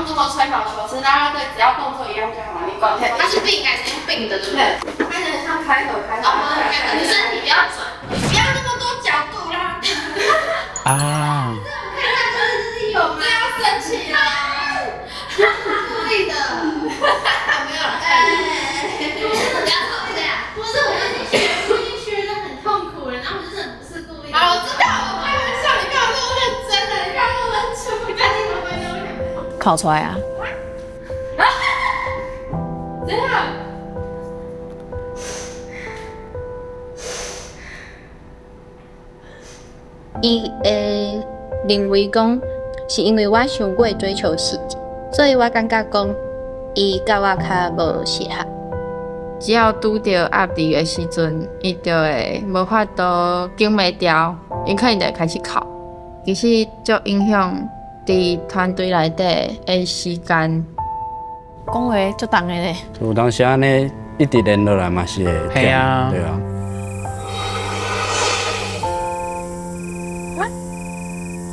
用這麼吹毛求疵，啦啦隊只要動作一樣就好了。你管他是並還是用並的，對不對？他有點像開合開合。哦，你身體不要轉，不要那麼多角度啦。啊！看看這是有嗎？要生氣啦！故意的。沒有了。不是，不要吵架。不是，我已經學，我已經學得很痛苦了，然後我真的不是故意的。好，我知道，我開玩笑，你幹嘛那麼認真呢？你幹嘛那麼認真？我趕緊回歸。考出來啊！怎樣？伊會認為講，是因為我傷過追求細節，所以我感覺講，伊佮我較無適合。只要拄著壓力的時陣，伊就會無法度頂袂牢，伊可能就會開始哭。其實足影響佇團隊內底的時間。講話足重的咧。有當時按呢一直連落來嘛是會。係啊。對啊。